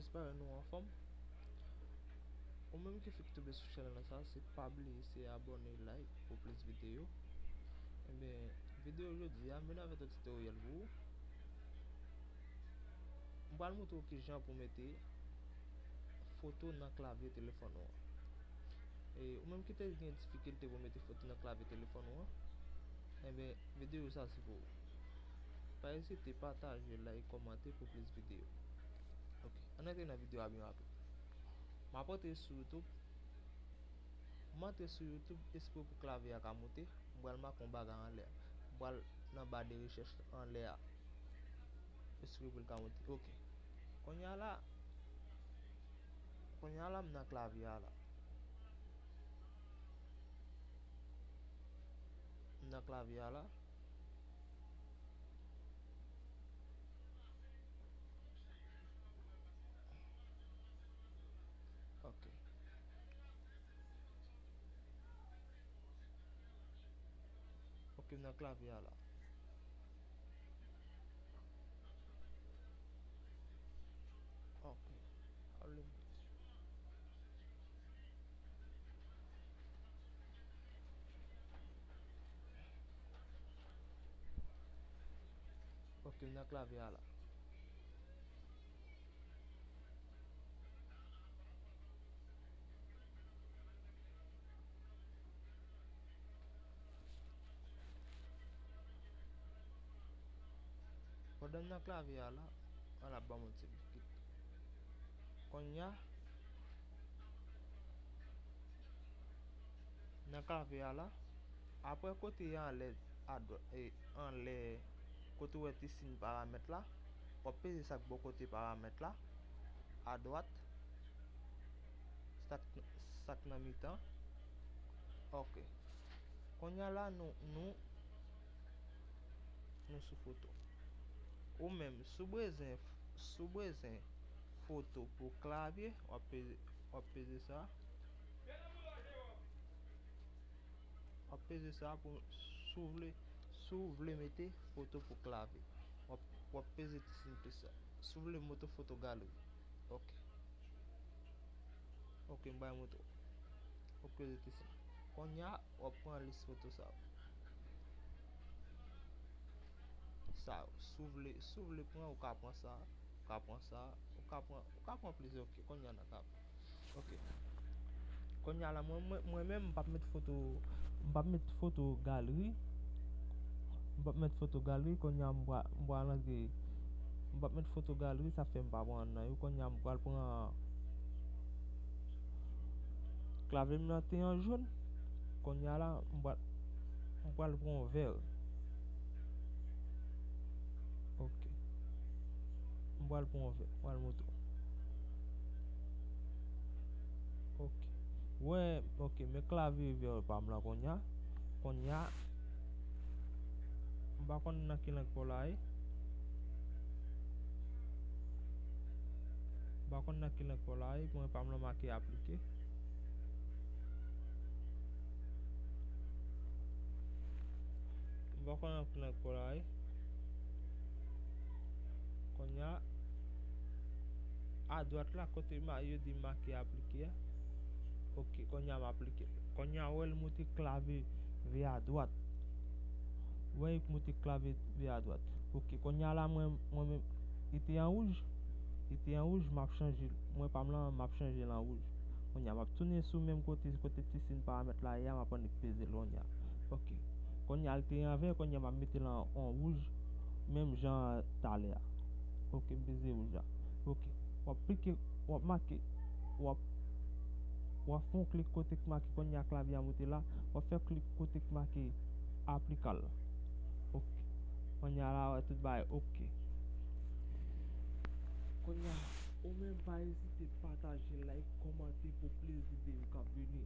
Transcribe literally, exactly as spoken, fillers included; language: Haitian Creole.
Espere nou anfòm. Ou menm ki fèk tonbe sou chanèl sa, se pa bliye se abòne, like pou plis videyo. Ebyen, videyo jodi a, m vin avèk yon titoryèl pou ou. M pral montre w kijan pou mete foto nan klavye telefòn ou an. E ou menm ki te gen difikilte pou mete foto nan klavye telefòn ou an, ebyen, videyo sa se pou ou. Pa ezite pataje, like, kòmante pou plis videyo. Ok, ann antre nan videyo a byen rapid. M ap antre sou YouTube. M antre sou YouTube espre pou klavye a ka moute. M pral make yon bagay anlè a. M pral nan ba de rechèch anlè a. Espre pou l ka moute. Ok. Kounye a la, kounye a la, m nan klavye a la. M nan klavye a la. Ok. Ok, m nan klavye a la. Ok. Ok, m nan klavye a la. Pandan m nan klavye a la, an ap ban m yon ti bikit. Kounye a, nan klavye a la, apre kote a anlè, adwat, e, anlè, kote w wè ti siy paramèt la, w ap peze sa k bò kote paramèt la, adwat, sa k, sa k nan mitan. Ok. Kounye a la, nou, nou, nou sou foto. Ou menm, si w bezwen, si w bezwen foto pou klavye, w ap peze, w ap peze sa. W ap peze sa pou, si w vle, si w vle mete foto pou klavye. W ap, w ap peze ti siy plis sa. Si w vle mete foto galeri. Ok. Ok, m bay mouton. Ok, rete sa. Kounye a, w ap pran lis foto sa yo. Sa yo, si w vle, si w vle pran, ou ka pran sa, ou ka pran sa, ou ka pran, ou ka pran plizyè, ok, kounye a n a ka pran. Ok. Kounye a la, mwen, mwen, mwen menm, m p ap met foto, m p ap met foto galeri. M p ap met foto galeri, kounye a m pral, m pral antre. M p ap met foto galeri, sa fè m pa pran nan yo. Kounye a m pral pran klavye m nan te an jòn. Kounye a la, m pral, m pral pran yon vè. Ok. M pral pran yon vè, m pral montre w. Ok. Wè, ok, men klavye vè pa m lan kounye a. Kounye a, m pa konn nan ki lang pa w la ye. M pa konn nan ki lang pa w la ye, men pa m lan make aplike. M pa konn nan ki lang pa w la ye. Kounye a, adwat la, kote ma-, yo di make aplike a. Ok, kounye a m aplike. Kounye a, wè l moute klavye vè adwat. Wè, li moute klavye vè adwat. Ok, kounye a la, mwen, mwen menm, li te an wouj. Li te an wouj, m ap chanje l. Mwen, pa m lan, m ap chanje l an wouj. Kounye a, m ap tounen sou menm kote, kote ti siy paramèt la ye a, m ap annik peze l kounye a. Ok. Kounye a, li te an vè, kounye a, m ap mete l an, an wouj, menm jan talè a. Ok, m peze wouj la. Ok. W ap klike, w ap make, w ap, w ap fè yon klik kote k make kounye a klavye a moute la. W ap fè klik kote k make aplike l. Ok. Kounye a la, wè tout bagay ok. Kounye a, ou menm pa ezite pataje, like, kòmante pou plis videyo k ap vini.